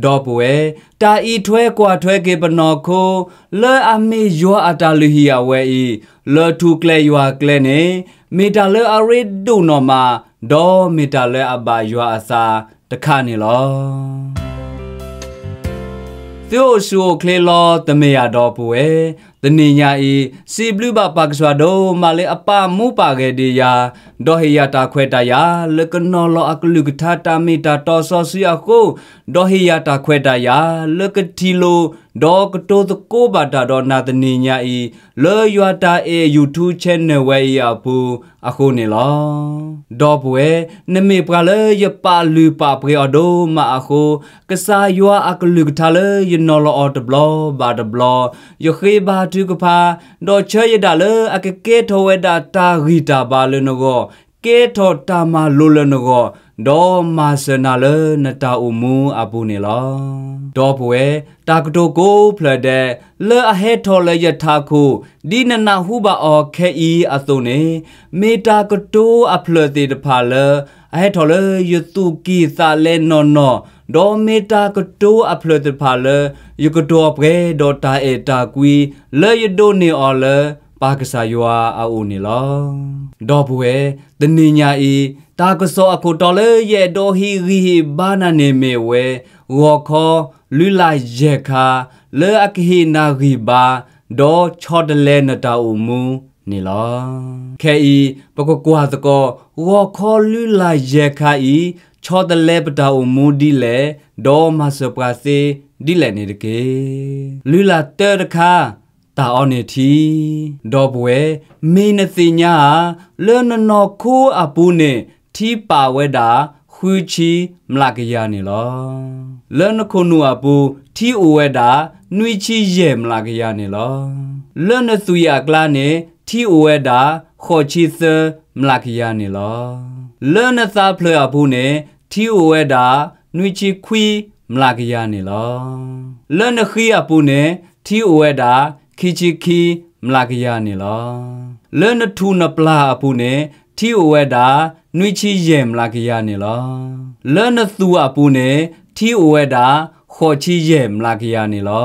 ဒီပုၢ်ဝဲၢ်, တၢ်အံးထွဲကွၢ်ထွဲက့ၤပနီၢ်ခိ, လၢအမ့ၢ်ယွၤအတၢ်လုၢ်ဟံၣ်အဝဲအံၤ, လၢထူကျဲယွၤကျဲန့ၣ်, မ့ၢ်တၢ်လၢအရ့ဒိၣ်နီၢ်မး, ဒီးမ့ၢ်တၢ်လၢအဘၣ်ယွၤအသးတခါန့ၣ်လီၤ. သုအိၣ်ဆူၣ်အိၣ်ချ့လီၤ တမ့ၢ်ဧါ ဒီပုၢ်ဝဲၢ်. တနံၤညါအံၤ, စံးဘျုးဘၣ်ပၢ်ကစၢ်ဒိၣ်မးလၢအပာ်မူပာ်ဂဲၤဒံးယၤ, ဒီးဟ့ၣ်ယၤတၢ်ခွဲးတၢ်ယာ် လၢကနီၤလီၤအကလုၢ်ကထါတၢ်မ့ၢ်တၢ်တီစီဆှံအဃိ, ဒီးဟ့ၣ်ယၤတၢ်ခွဲးတၢ်ယာ် လၢကထံၣ်လိာ် ဒီးကတိၤသကိးဘၣ်တၢ်ဒီးနၤတနံၤညါအံၤ, လၢယွၤတၢ်အဲၣ် YouTube channel ဝဲအံၤအပူၤအဃိန့ၣ်လီၤ. ဒီပုၢ်ဝဲၢ်, နမ့ၢ်ပှၤလၢယပာ်လုၢ်ပာ်ပှ့ၤအီၤဒိၣ်မးအဃိ, ကစၢ်ယွၤအကလုၢ်ကထါလၢယနီၤလီၤအီၤတဘျီဘၣ်တဘျီ, ယဃ့ဘါထုကဖၣ်, ဒီးဆၢယဒၣ်လၢအကကဲထီၣ်ဝဲဒၣ်တၢ်ဂံၢ်တၢ်ဘါလၢနဂီၢ်, ကဲထီၣ်တၢ်မၤလိလၢနဂီၢ်, ဒီးမၤစၢၤနၤလၢနတၢ်အိၣ်မူအပူၤန့ၣ်လီၤ. ဒီပုၢ်ဝဲၢ်, တၢ်ကတိၤကိးဖျၢၣ်ဒဲး လၢအဟဲထီၣ်လၢယထးခိၣ် ဒ်နနၢ်ဟူဘၣ်အီၤခဲအံၤအသိးန့ၣ်, မ့ၢ်တၢ်ကတိၤအဖျၢၣ်သ့ၣ်တဖၣ်လၢ အဟဲထီၣ်လၢယသူၣ်ကံၢ်သးလဲနီၢ်နီၢ်, ဒီးမ့ၢ်တၢ်ကတိၤအဖျၢၣ်သ့ၣ်တဖၣ်လၢ ယကတိၤအပှဲၤဒီးတၢ်အဲၣ်တၢ်ကွံ လၢယဒိးန့ၢ်အီၤလၢပၢ်ကစၢ်ယွၤအအိၣ်န့ၣ်လီၤ. ဒီပုၢ်ဝဲၢ်, တနံၤညါအံၤ, တၢ်ကစီၣ်အခိၣ်တီလၢယအဲၣ်ဒိးဟ့ၣ်ဂံၢ်ဟ့ၣ်ဘါနၤန့ၣ်မ့ၢ်ဝဲ, ဂီၤခီလုၢ်လၢ်ယဲၢ်ခါ လၢအကဟ့ၣ်နၤဂံၢ်ဘါ, ဒီးဆီတလဲနတၢ်အိၣ်မူန့ၣ်လီၤ. ခဲအံၤ ပကကွၢ်သကိး ဂီၤခီလုၢ်လၢ်ယဲၢ်ခါအံၤ ဆီတလဲပတၢ်အိၣ်မူဒ်လဲၣ်, ဒီးမၤစၢၤပှၤသ့ဒ်လဲၣ်န့ၣ်တက့ၢ်. လုၢ်လၢ်တၢတခါ, တၢ်အီန့ၢ်ထံ. ဒီပုၢ်ဝဲၢ်, မ့ၢ်နသ့ၣ်ညါဧါ, လၢနနီၢ်ခိအပူၤန့ၣ် ထံပာ်ဝဲဒၣ် ဃုဆံမျးကယၤန့ၣ်လီၤ. လၢနခိၣ်နူာ်အပူၤ ထံအိၣ်ဝဲဒၣ် နွံဆံယဲၢ်မျးကယၤန့ၣ်လီၤ. လၢနသွံၣ်အကျါန့ၣ် ထံအိၣ်ဝဲဒၣ် ဃိးဆံသၢမျးကယၤန့ၣ်လီၤ. လၢနသးဖျၢၣ်အပူၤန့ၣ် ထံအိၣ်ဝဲဒၣ် နွံဆံခွံမျးကယၤန့ၣ်လီၤ. လၢနဃံအပူၤန့ၣ် ထံအိၣ်ဝဲဒၣ် ခံဆံခံမျးကယၤန့ၣ်လီၤ. လၢနထူၣ်နပျၢ်အပူၤန့ၣ် ထံအိၣ်ဝဲဒၣ် နွံဆံယဲၢ်မျးကယၤန့ၣ်လီၤ. လၢနသူၣ်အပူၤန့ၣ် ထံအိၣ်ဝဲဒၣ် ဃိးဆံယဲၢ်မျးကယၤန့ၣ်လီၤ.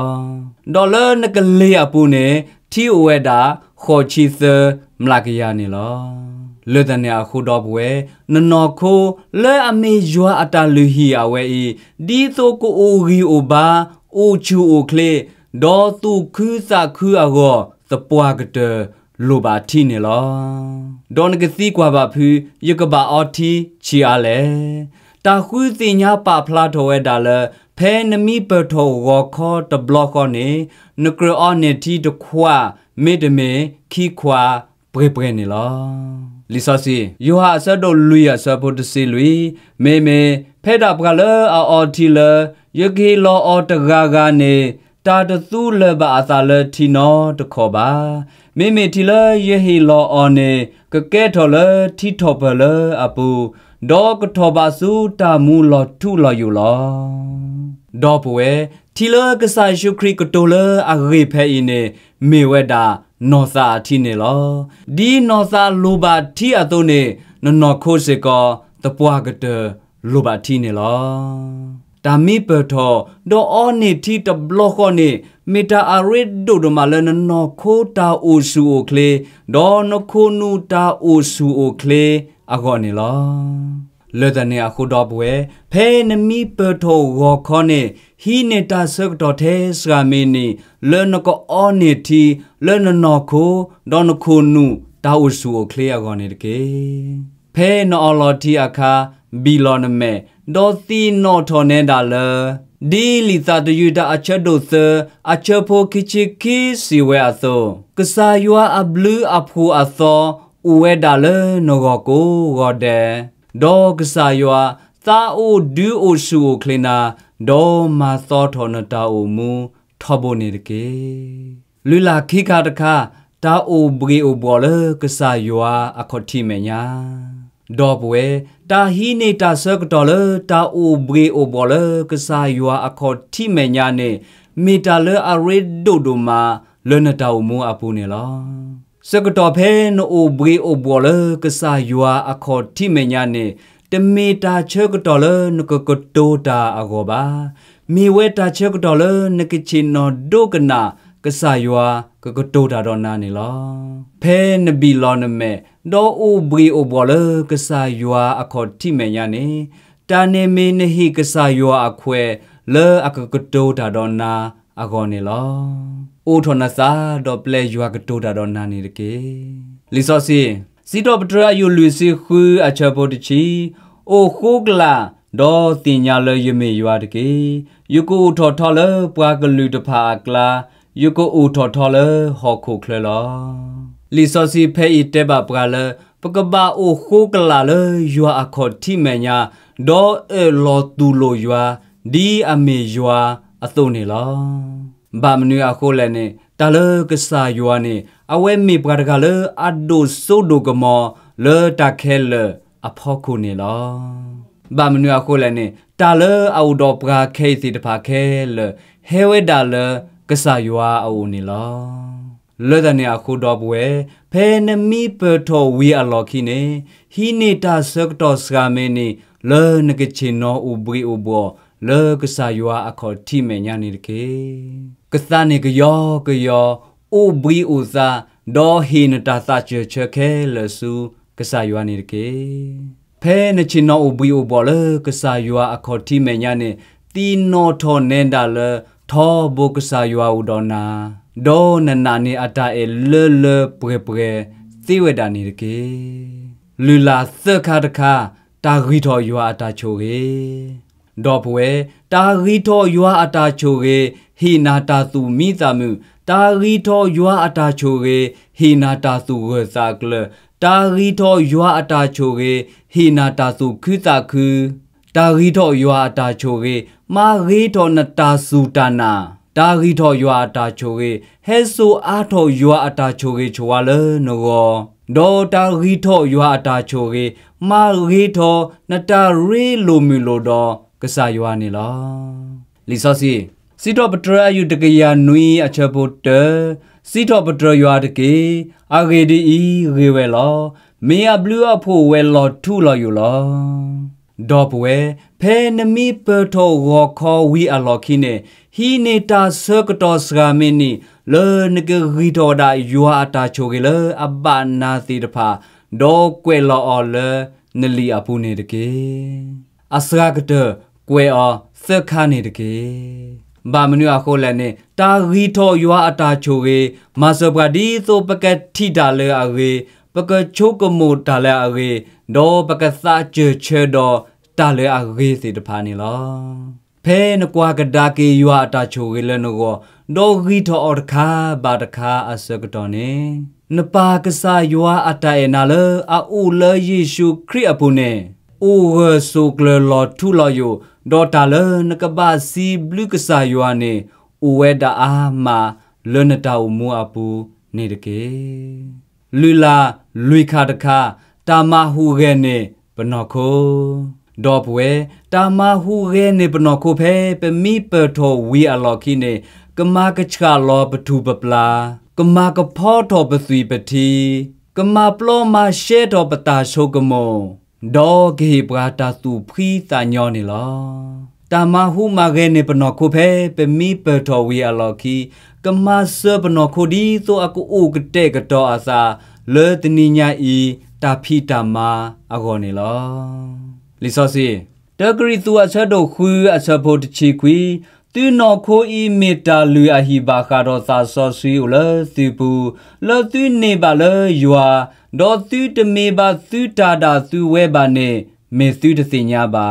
ဒီးလၢနကလ့ၤအပူၤန့ၣ် ထံအိၣ်ဝဲဒၣ် ဃိးဆံသၢမျးကယၤန့ၣ်လီၤ. လၢတၢ်န့ၣ်အဃိ ဒီပုၢ်ဝဲၢ်, နနီၢ်ခိ လၢအမ့ၢ်ယွၤအတၢ်လုၢ်ဟံၣ်အဝဲအံၤ, ဒ်သိးကအိၣ်ဂံၢ်အိၣ်ဘါ, အိၣ်ဆူၣ်အိၣ်ချ့, ဒီးသူၣ်ခုသးခုအဂီၢ် သပှၢ်ကတၢၢ်လိၣ်ဘၣ်ထံန့ၣ်လီၤ. ဒီးနကသံကွၢ်ဘၣ်ဖု, ယကဘၣ်အီထံဆံးအါလဲၣ်. တၢ်ဃုသ့ၣ်ညါပာ်ဖျါထီၣ်ဝဲဒၣ်လၢ ဖဲနမံပၢၢ်ထီၣ်ဂီၤခီတဘျီဃီန့ၣ်, နကြၢးအီန့ၢ်ထံတခွး, မ့တမ့ၢ်ခံခွးပှဲၤပှဲၤန့ၣ်လီၤ. လံာ်စီဆှံ ယိၤဟၣ်အဆၢဒိၣ်လွံၢ်အဆၢဖိတဆံလွံၢ်, မ့မ့ၢ်ဖဲဒၣ်ပှၤလၢအအီထံလၢ ယကဟ့ၣ်လီၤအီၤတဂၤဂၤန့ၣ်, တၢ်တသူလၢၤဘၣ်အသးလၢထံနီတခီၣ်ဘၣ်. မ့မ့ၢ်ထံလၢယဟ့ၣ်လီၤအီၤန့ၣ် ကကဲထီၣ်လၢထံထီၣ်ပၢၢ်လၢအပူၤ, ဒီးကထီၣ်ဘၣ်ဆူတၢ်မူလီၤထူလီၤယိာ်လီၤ. ဒီပုၢ်ဝဲၢ်, ထံလၢကစၢ်ယ့ၣ်ၡူးခရံာ်ကတိၤလၢအဂ့ၢ်ဖဲအံၤန့ၣ် မ့ၢ်ဝဲဒၣ်နီၢ်သးအထံန့ၣ်လီၤ. ဒ်နီၢ်သးလိၣ်ဘၣ်ထံအသိးန့ၣ်, နနီၢ်ခိစ့ၢ်ကီး သပှၢ်ကတၢၢ်လိၣ်ဘၣ်ထံန့ၣ်လီၤ. တၢ်မံပၢၢ်ထီၣ် ဒီးအီန့ၢ်ထံတဘျီဃီန့ၣ် မ့ၢ်တၢ်အရ့ဒိၣ်ဒိၣ်မးလၢနနီၢ်ခိတၢ်အိၣ်ဆူၣ်အိၣ်ချ့, ဒီးနခိၣ်နူာ်တၢ်အိၣ်ဆူၣ်အိၣ်ချ့အဂီၢ်န့ၣ်လီၤ. လၢတၢ်န့ၣ်အဃိ ဒီပုၢ်ဝဲၢ်, ဖဲနမံပၢၢ်ထီၣ်ဂီၤခီန့ၣ်, ဟံးန့ၢ်တၢ်ဆၢကတီၢ်ထဲစှၤမံးနံး လၢနကအီန့ၢ်ထံ လၢနနီၢ်ခိ ဒီးနခိၣ်နူာ်တၢ်အိၣ်ဆူၣ်အိၣ်ချ့အဂီၢ်န့ၣ်တက့ၢ်. ဖဲနအီလီၤထံအခါ, ဘံၣ်လီၤနမဲာ်, ဒီးသ့ၣ်နီၣ်ထီၣ်နဲဒၣ်လၢ ဒ်လံာ်သးတယုၢ်တၢ်အဆၢဒိၣ်သၢ အဆၢဖိခံဆံခံစံးဝဲအသိး, ကစၢ်ယွၤအဘျုးအဖှိၣ်အသီ အိၣ်ဝဲဒၣ်လၢနဂီၢ်ကိးဂီၤဒဲး, ဒီးကစၢ်ယွၤသးအိၣ်ဒုးအိၣ်ဆူၣ်အိၣ်ချ့နၤ, ဒီးမၤသီထီၣ်နတၢ်အိၣ်မူထီဘိန့ၣ်တက့ၢ်. လုၢ်လၢ်ခံခါတခါ, တၢ်အိၣ်ဘှ့ၣ်အိၣ်ဘှီၣ်လၢကစၢ်ယွၤအခီၣ်ထံးမဲာ်ညါ. ဒီပုၢ်ဝဲၢ်, တၢ်ဟံးန့ၢ်တၢ်ဆၢကတီၢ်လၢတၢ်အိၣ်ဘှ့ၣ်အိၣ်ဘှီၣ်လၢကစၢ်ယွၤအခီၣ်ထံးမဲာ်ညါန့ၣ်, မ့ၢ်တၢ်လၢအရ့ဒိၣ်ဒိၣ်မးလၢနတၢ်အိၣ်မူအပူၤန့ၣ်လီၤ. ဆၢကတီၢ်ဖဲနအိၣ်ဘှ့ၣ်အိၣ်ဘှီၣ်လၢကစၢ်ယွၤအခီၣ်ထံးမဲာ်ညါန့ၣ်, တမ့ၢ်တၢ်ဆၢကတီၢ်လၢနကကတိၤတၢ်အဂီၢ်ဘၣ်. မ့ၢ်ဝဲတၢ်ဆၢကတီၢ်လၢနကဆ့ၣ်နီၤဒိကနၣ် ကစၢ်ယွၤကကတိၤတၢ်ဒီးနၤန့ၣ်လီၤ. ဖဲနဘံၣ်လီၤနမဲာ် ဒီးအိၣ်ဘှံးအိၣ်ဘှီၣ်လၢကစၢ်ယွၤအခီၣ်ထံးမဲာ်ညါန့ၣ်, တၢ်န့ၣ်မ့ၢ်နဟ့ၣ်ကစၢ်ယွၤအခွဲးလၢအကကတိၤတၢ်ဒီးနၤအဂီၢ်န့ၣ်လီၤ. အိးထီၣ်နသးဒီးပျဲယွၤကတိၤတၢ်ဒီးနၤန့ၣ်တက့ၢ်. လံာ်စီဆှံ, စံးထီၣ်ပတြၢၤအယုၢ်လွံၢ်ဆံဃုအဆၢဖိတဆံ, အိၣ်ဃိကလာ်, ဒီးသ့ၣ်ညါလၢယမ့ၢ်ယွၤတက့ၢ်. ယကအိၣ်ထီၣ်ထီလၢပှၤကလုာ်တဖၣ်အကျါ, ယကအိၣ်ထီၣ်ထီလၢဟီၣ်ခိၣ်ချၢလီၤ. လံာ်စီဆှံဖဲအံၤတဲဘၣ်ပှၤလၢ ပကဘၣ်အိၣ်ဃိကလာ်လၢယွၤအခီၣ်ထံးမဲာ်ညါ, ဒီးအၢၣ်လီၤတူၢ်လိာ်ယွၤ ဒ်အမ့ၢ်ယွၤအသိးန့ၣ်လီၤ. ဘၣ်မနုၤအဃိလဲၣ်န့ၣ်, တၢ်လၢကစၢ်ယွၤန့ၣ် အဝဲမ့ၢ်ပှၤတဂၤလၢအဒိၣ်စိဒိၣ်ကမီၤလၢတၢ်ခဲလၢာ်အဖီခိၣ်န့ၣ်လီၤ. ဘၣ်မနုၤအဃိလဲၣ်န့ၣ်, တၢ်လၢအအိၣ်ဒီးပှၤခဲအံၤသ့ၣ်တဖၣ်ခဲလၢာ် ဟဲဝဲဒၣ်လၢကစၢ်ယွၤအအိၣ်န့ၣ်လီၤ. လၢတၢ်န့ၣ်အဃိဒီပုၢ်ဝဲၢ်, ဖဲနမံပၢၢ်ထီၣ်ဝံၤအလီၢ်ခံန့ၣ်, ဟံးန့ၢ်တၢ်ဆၢကတီၢ်စှၤမံးနံး လၢနကဆ့ၣ်နီၤအိၣ်ဘှံးအိၣ်ဘှီၣ် လၢကစၢ်ယွၤအခီၣ်ထံးမဲာ်ညါန့ၣ်တက့ၢ်. ကသါန့ၢ်ကယီကယီ, အိၣ်ဘှံးအိၣ်သါ, ဒီးဟ့ၣ်နတၢ်သးစၢၢ်ဆၢခဲလၢာ်ဆူကစၢ်ယွၤန့ၣ်တက့ၢ်. ဖဲနဆ့ၣ်နီၤအိၣ်ဘှံးအိၣ်ဘှီၣ်လၢကစၢ်ယွၤအခီၣ်ထံးမဲာ်ညါန့ၣ်, သ့ၣ်နီၣ်ထီၣ်နဲဒၣ်လၢ ထီဘိကစၢ်ယွၤအိၣ်ဒီးနၤ, ဒီးနနာ်န့ၢ်အတၢ်အဲၣ်လၢလၢပှဲၤပှဲၤသ့ဝဲဒၣ်န့ၣ်တက့ၢ်. လုၢ်လၢ်သၢခါတခါ, တၢ်ဂံၢ်ထီၣ်ယွၤအတၢ်ဆိၣ်ဂ့ၤ ဒီပုၢ်ဝဲၢ်, တၢ်ဂံၢ်ထီၣ်ယွၤအတၢ်ဆိၣ်ဂ့ၤ ဟ့ၣ်နၤတၢ်သူၣ်မံသးမုာ်, တၢ်ဂံၢ်ထီၣ်ယွၤအတၢ်ဆိၣ်ဂ့ၤ ဟ့ၣ်နၤတၢ်သူၣ်ဂၢၢ်သးကျၢၤ, တၢ်ဂံၢ်ထီၣ်ယွၤအတၢ်ဆိၣ်ဂ့ၤ ဟ့ၣ်နၤတၢ်သူၣ်ခုသးခု, တၢ်ဂံၢ်ထီၣ်ယွၤအတၢ်ဆိၣ်ဂ့ၤ မၤဂ့ၤထီၣ်နတၢ်စူၢ်တၢ်နာ်, တၢ်ဂံၢ်ထီၣ်ယွၤအတၢ်ဆိၣ်ဂ့ၤ ဟဲစိာ်အါထီၣ်ယွၤအတၢ်ဆိၣ်ဂ့ၤဆိၣ်ဝါလၢနဂီၢ်, ဒီးတၢ်ဂံၢ်ထီၣ်ယွၤအတၢ်ဆိၣ်ဂ့ၤ မၤဂ့ၤထီၣ်နတၢ်ရ့လိာ်မုာ်လိာ်ဒီးကစၢ်ယွၤန့ၣ်လီၤ. လံာ်စီဆှံ, စံးထီၣ်ပတြၢၤအယုၢ်တကယၤနွံအဆၢဖိတၢ, စံးထီၣ်ပတြၢၤယွၤတက့ၢ်. အဂ့ၢ်ဒ်အံၤ, ဂ့ၤဝဲလီၤ. မ့ၢ်အဘျုးအဖှိၣ်ဝဲလီၤထူလီၤယိာ်လီၤ. ဒီပုၢ်ဝဲၢ်, ဖဲနမံပၢၢ်ထီၣ်ဂီၤခီဝံၤအလီၢ်ခံန့ၣ်, ဟံးန့ၢ်တၢ်ဆၢကတီၢ်စှၤမံးနံး လၢနကဂံၢ်ထီၣ်ဝဲဒၣ်ယွၤအတၢ်ဆိၣ်ဂ့ၤလၢအဘၣ်နၤသ့ၣ်တဖၣ်, ဒီးကွဲးလီၤအီၤလၢနလံာ်အပူၤန့ၣ်တက့ၢ်. အစှၤကတၢၢ်ကွဲးအီၤသၢခါန့ၣ်တက့ၢ်. ဘၣ်မနုၤအဃိလဲၣ်န့ၣ်, တၢ်ဂံၢ်ထီၣ်ယွၤအတၢ်ဆိၣ်ဂ့ၤ မၤစၢၤပှၤဒ်သိးပကထံၣ်တၢ်လၢအဂ့ၤ, ပကဆိကမိၣ်တၢ်လၢအဂ့ၤ, ဒီးပကသးစၢၢ်ဆၢဒီးတၢ်လၢအဂ့ၤသ့ၣ်တဖၣ်န့ၣ်လီၤ. ဖဲနကွၢ်ကဒါက့ၤယွၤအတၢ်ဆိၣ်ဂ့ၤလၢနဂီၢ်, ဒီးဂံၢ်ထီၣ်အီၤတခါဘၣ်တခါအဆၢကတီၢ်န့ၣ်, နပၢ်ကစၢ်ယွၤအတၢ်အဲၣ်နၤလၢအအိၣ်လၢယ့ၣ်ၡူးခရံာ်အပူၤန့ၣ်, အိၣ်ဂၢၢ်ဆိးကျၢၤလီၤထူလီၤယိာ်, ဒီးတၢ်လၢနကဘၣ်စံးဘျုးကစၢ်ယွၤန့ၣ်, အိၣ်ဝဲဒၣ်အါမးလၢနတၢ်အိၣ်မူအပူၤန့ၣ်တက့ၢ်. လုၢ်လၢ်လွံၢ်ခါတခါ, တၢ်မၤဟူးဂဲၤန့ၢ်ပနီၢ်ခိ ဒီပုၢ်ဝဲၢ်, တၢ်မၤဟူးဂဲၤန့ၢ်ပနီၢ်ခိဖဲပမံပၢၢ်ထီၣ်ဝံၤအလီၢ်ခံန့ၣ်, ကမၤကဆှၣ်လီၤပထူၣ်ပပျၢ်, ကမၤကဖီထီၣ်ပသွံၣ်ပထံ, ကမၤပျီမၤရှဲထီၣ်ပတၢ်ဆိကမိၣ်, ဒီးကဟ့ၣ်ပှၤတၢ်သူၣ်ဖှံသးညီန့ၣ်လီၤ. တၢ်မၤဟူးမၤဂဲၤန့ၢ်ပနီၢ်ခိဖဲပမံပၢၢ်ထီၣ်ဝံၤအလီၢ်ခံ, ကမၤစၢၤပနီၢ်ခိဒ်သိးအကအိၣ်ကတဲာ်ကတီၤအသး လၢတနံၤညါအံၤ တၢ်ဖံးတၢ်မၤအဂီၢ်န့ၣ်လီၤ. လံာ်စီဆှံ, တၢကရံၣ်သူးအဆၢဒိၣ်ဃု အဆၢဖိတဆံခွံ, သုနီၢ်ခိအံၤမ့ၢ်တၢ်လုၢ်အဟံၣ်ဘၣ်ဃးဒီးသးစီဆှံအိၣ်လၢသုပူၤ, လၢသုန့ၢ်ဘၣ်လၢယွၤ, ဒီးသုတမ့ၢ်ဘၣ်သုတၢ်ဒၣ်သုဝဲဘၣ်န့ၣ်, မ့ၢ်သုတသ့ၣ်ညါဘၣ်ဧါ.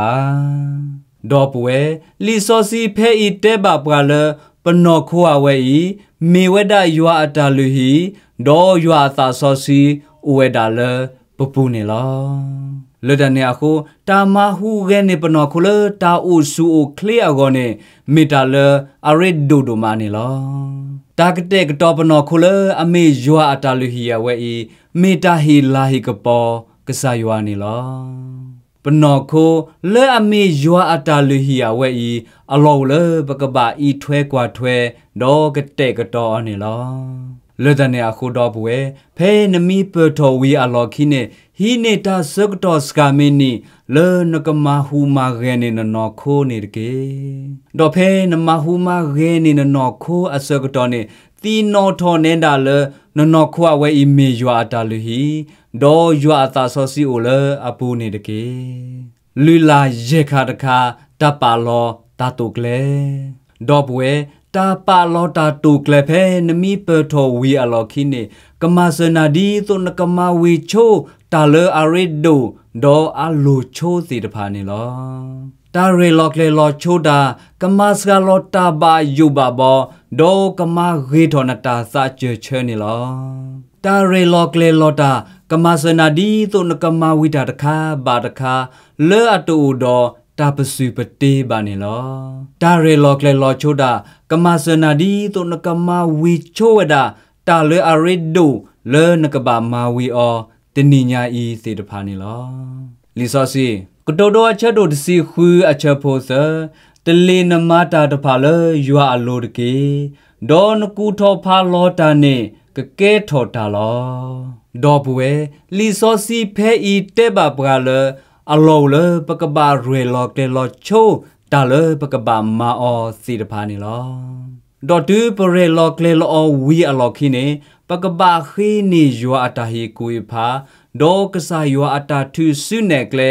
ဒီပုၢ်ဝဲၢ်, လံာ်စီဆှံဖဲအံၤတဲဘၣ်ပှၤလၢ ပနီၢ်ခိအဝဲအံၤ, မ့ၢ်ဝဲဒၣ်ယွၤအတၢ်လုၢ်ဟံၣ်, ဒီးယွၤအသးစီဆှံအိၣ်ဝဲဒၣ်လၢပပူၤန့ၣ်လီၤ. လၢတၢ်န့ၣ်အဃိ, တၢ်မၤဟူးဂဲၤန့ၢ်ပနီၢ်ခိလၢတၢ်အိၣ်ဆူၣ်အိၣ်ချ့အဂီၢ်န့ၣ်, မ့ၢ်တၢ်လၢအရ့ဒိၣ်ဒိၣ်မးန့ၣ်လီၤ. တၢ်ကတဲာ်ကတီၤပနီၢ်ခိလၢအမ့ၢ်ယွၤအတၢ်လုၢ်ဟံၣ်အဝဲအံၤ, မ့ၢ်တၢ်ဟ့ၣ်လၤဟ့ၣ်ကပီၤကစၢ်ယွၤန့ၣ်လီၤ. ပနီၢ်ခိလၢအမ့ၢ်ယွၤအတၢ်လုၢ်ဟံၣ်အဝဲအံၤ, အလီၢ်အိၣ်လၢပကဘၣ်အံးထွဲကွၢ်ထွဲ, ဒီးကတဲာ်ကတီၤအီၤန့ၣ်လီၤ. လၢတၢ်န့ၣ်အဃိဒီပုၢ်ဝဲၢ်, ဖဲနမံပၢၢ်ထီၣ်ဝံၤအလီၢ်ခံန့ၣ် ဟံးန့ၢ်တၢ်ဆၢကတီၢ်စှၤမံးနံး လၢနကမၤဟူးမၤဂဲၤန့ၢ်နနီၢ်ခိန့ၣ်တက့ၢ်. ဒီးဖဲနမၤဟူးမၤဂဲၤန့ၢ်နနီၢ်ခိအဆၢကတီၢ်န့ၣ် သ့ၣ်နီၣ်ထီၣ်နဲဒၣ်လၢ နနီၢ်ခိအဝဲအံၤမ့ၢ်ယွၤအတၢ်လုၢ်ဟံၣ်, ဒီးယွၤအသးစီဆှံအိၣ်လၢအပူၤန့ၣ်တက့ၢ်. လုၢ်လၢ်ယဲၢ်ခါတခါ, တၢ်ပာ်လီၤတၢ်တိာ်ကျဲၤ. ဒီပုၢ်ဝဲၢ်, တၢ်ပာ်လီၤတၢ်တိာ်ကျဲၤဖဲနမံပၢၢ်ထီၣ်ဝံၤအလီၢ်ခံန့ၣ် ကမၤစၢၤနၤဒ်သိးနကမၤဝံၤဆိ တၢ်လၢအရ့ဒိၣ် ဒီးအလိၤဆိသ့ၣ်တဖၣ်န့ၣ်လီၤ. တၢ်ရဲၣ်လီၤကျဲၤလီၤဆိတၢ် ကမၤစှၤလီၤတၢ်ဘၣ်ယိၣ်ဘၣ်ဘီ, ဒီးကမၤဂ့ၤထီၣ်နတၢ်သးစၢၢ်ဆၢန့ၣ်လီၤ. တၢ်ရဲၣ်လီၤကျဲၤလီၤတၢ် ကမၤစၢၤနၤဒ်သိးနကမၤဝံၤတၢ်တခါဘၣ်တခါ လၢအတအိၣ်ဒီးတၢ်ပစုၢ်ပတ့ဘၣ်န့ၣ်လီၤ. တၢ်ရဲၣ်လီၤကျဲၤလီၤဆိတၢ် ကမၤစၢၤနၤဒ်သိးနကမၤဝံၤဆိဝဲဒၣ် တၢ်လၢအရ့ဒိၣ်လၢနကဘၣ်မၤဝံၤအီၤ တနံၤညါအံၤသ့ၣ်တဖၣ်န့ၣ်လီၤ. လံာ်စီဆှံ ကတိၤဒိအဆၢဒိၣ်တဆံဃုအဆၢဖိသၢ, တလ့ၢ်နမၤတၢ်တဖၣ်လၢယွၤအလိၤတက့ၢ်. ဒီးနကူၣ်ထီၣ်ဖးလီၤတၢ်န့ၣ် ကကဲထီၣ်တၢ်လီၤ. ဒီပုၢ်ဝဲၢ်, လံာ်စီဆှံဖဲအံၤတဲဘၣ်ပှၤလၢ အလီၢ်အိၣ်လၢပကဘၣ်ရဲၣ်လီၤကျဲၤလီၤဆိ တၢ်လၢပကဘၣ်မၤအီၤသ့ၣ်တဖၣ်န့ၣ်လီၤ. ဒီးတုၤပရဲၣ်လီၤကျဲၤလီၤအီၤဝံၤအလီၢ်ခံန့ၣ် ပကဘၣ်ဃ့န့ၢ်ယွၤအတၢ်ဟ့ၣ်ကူၣ်ဟ့ၣ်ဖး, ဒီးကစၢ်ယွၤအတၢ်ထုးစုနဲၣ်ကျဲ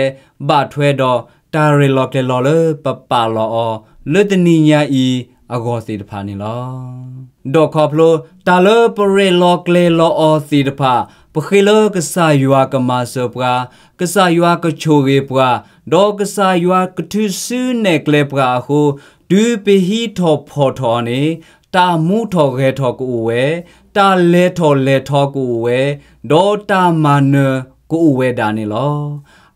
ဘၣ်ထွဲဒီးတၢ်ရဲၣ်လီၤကျဲၤလီၤလၢပပာ်လီၤအီၤ လၢတနံၤညါအံၤအဂီၢ်သ့ၣ်တဖၣ်န့ၣ်လီၤ. ဒီးခီဖျိတၢ်လၢပရဲၣ်လီၤကျဲၤလီၤအီၤသ့ၣ်တဖၣ် ပဃ့လၢကစၢ်ယွၤကမၤစၢၤပှၤ, ကစၢ်ယွၤကဆိၣ်ဂ့ၤပှၤ, ဒီးကစၢ်ယွၤကထုးစုနဲၣ်ကျဲပှၤအဃိ, တုၤပဟံးထီၣ်ဖီၣ်ထီၣ်အီၤန့ၣ်, တၢ်မူထီၣ်ဂဲၤထီၣ်ကအိၣ်ဝဲ, တၢ်လဲၤထီၣ်လဲၤထီကအိၣ်ဝဲ, ဒီးတၢ်မၤနၢၤကအိၣ်ဝဲဒၣ်န့ၣ်လီၤ.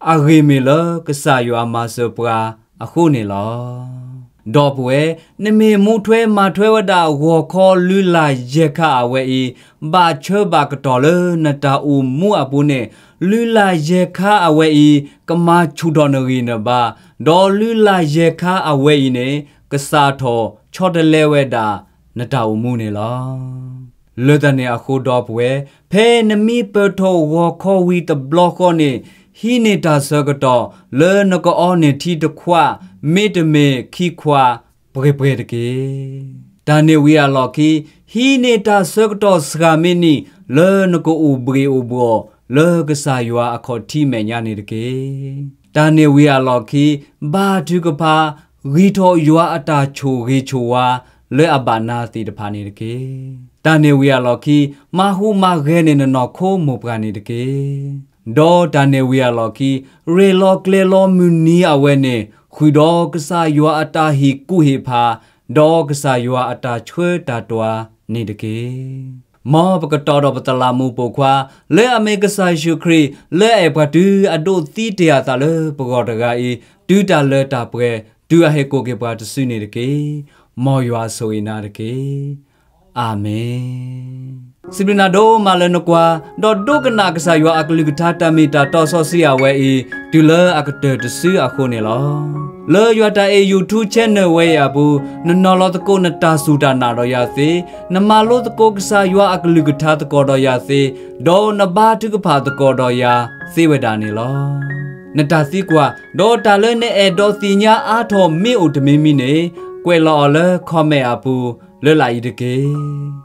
အဂ့ၢ်မ့ၢ်လၢကစၢ်ယွၤမၤစၢၤပှၤအဃိန့ၣ်လီၤ. ဒီပုၢ်ဝဲၢ်, နမ့ၢ်မူထွဲမၤထွဲဝဲဒၣ်ဂီၤခီလုၢ်လၢ်ယဲၢ်ခါအဝဲအံၤ, ဘၣ်ဆၢဘၣ်ကတီၢ်လၢနတၢ်အိၣ်မူအပူၤန့ၣ်, လုၢ်လၢ်ယဲၢ်ခါအဝဲအံၤ ကမၤဆူၣ်ထီၣ်နဂံၢ်နဘါ, ဒီးလုၢ်လၢ်ယဲၢ်ခါအဝဲအံၤန့ၣ် ကစးထီၣ်ဆီတလဲဝဲဒၣ်နတၢ်အိၣ်မူန့ၣ်လီၤ. လၢတၢ်န့ၣ်အဃိဒီပုၢ်ဝဲၢ်, ဖဲနမံပၢၢ်ထီၣ်ဂီၤခီဝံၤတဘျီဃီန့ၣ်, ဟံးန့ၢ်တၢ်ဆၢကတီၢ်လၢနကအီန့ၢ်ထံတခွး, မ့တမ့ၢ်ခံခွး, ပှဲၤပှဲၤတက့ၢ်. တၢ်န့ၣ်ဝံၤအလီၢ်ခံ, ဟံးန့ၢ်တၢ်ဆၢကတီၢ်စှၤမံးနံး လၢနကအိၣ်ဘှ့ၣ်အိၣ်ဘှီၣ်လၢကစၢ်ယွၤအခီၣ်ထံးမဲာ်ညါန့ၣ်တက့ၢ်. တၢ်န့ၣ်ဝံၤအလီၢ်ခံ, ဘါထုကဖၣ်, ဂံၢ်ထီၣ်ယွၤအတၢ်ဆိၣ်ဂ့ၤဆိၣ်ဝါလၢအဘၣ်နၤသ့ၣ်တဖၣ်န့ၣ်တက့ၢ်. တၢ်န့ၣ်ဝံၤအလီၢ်ခံ, မၤဟူးမၤဂဲၤန့ၢ်နနီၢ်ခိမိၢ်ပှၢ်န့ၣ်တက့ၢ်. ဒီးတၢ်န့ၣ်ဝံၤအလီၢ်ခံ, ရဲၣ်လီၤကျဲၤလီၤမုၢ်နံၤအဝဲန့ၣ်, ဃုာ်ဒီးကစၢ်ယွၤအတၢ်ဟ့ၣ်ကူၣ်ဟ့ၣ်ဖး, ဒီးကစၢ်ယွၤအတၢ်ဆှၢတၢ်တွၤန့ၣ်တက့ၢ်. မ်ပကတီၤဒီးပသလးမူးပိာ်ခွါ, လၢအမ့ၢ်ကစၢ်ယ့ၣ်ၡူးခရံာ်လၢအအဲၣ်ပှၤတုၤအဒိးသံတ့ၢ်အသးလၢပဂီၢ်တဂၤအံၤ, တုၤတၢ်လၢတၢ်ပှဲၤ, တုၤအဟဲကိးက့ၤပှၤတစုန့ၣ်တက့ၢ်. မ်ယွၤဆိၣ်ဂ့ၤနၤတက့ၢ်. အၤမ့ၣ်. စံးဘျုးနၤဒိၣ်မးလၢနကွၢ်, ဒီးဒိကနၣ်ကစၢ်ယွၤအကလုၢ်ကထါတၢ်မ့ၢ်တၢ်တီစီဆှံအဝဲအံၤ, တုၤလၢအကတၢၢ်တစုအဃိန့ၣ်လီၤ. လၢယွၤတၢ်အဲၣ် YouTube channel ဝဲအံၤအပူၤ, နနီၤလီၤသကိးနတၢ်စူၢ်တၢ်နာ်ဒီးယၤသ့, နမၤလိသကိးကစၢ်ယွၤအကလုၢ်ကထါသကိးဒီးယၤသ့, ဒီးနဘါထုကဖၣ်သကိးဒီးယၤသ့ဝဲဒၣ်န့ၣ်လီၤ. နတၢ်သံကွၢ်, ဒီးတၢ်လၢနအဲၣ်ဒိးသ့ၣ်ညါအါထီၣ်မ့ၢ်အိၣ်တမံၤမံၤန့ၣ်, ကွဲးလီၤအီၤလၢ comment အပူၤလၢလာ်အံၤတက့ၢ်.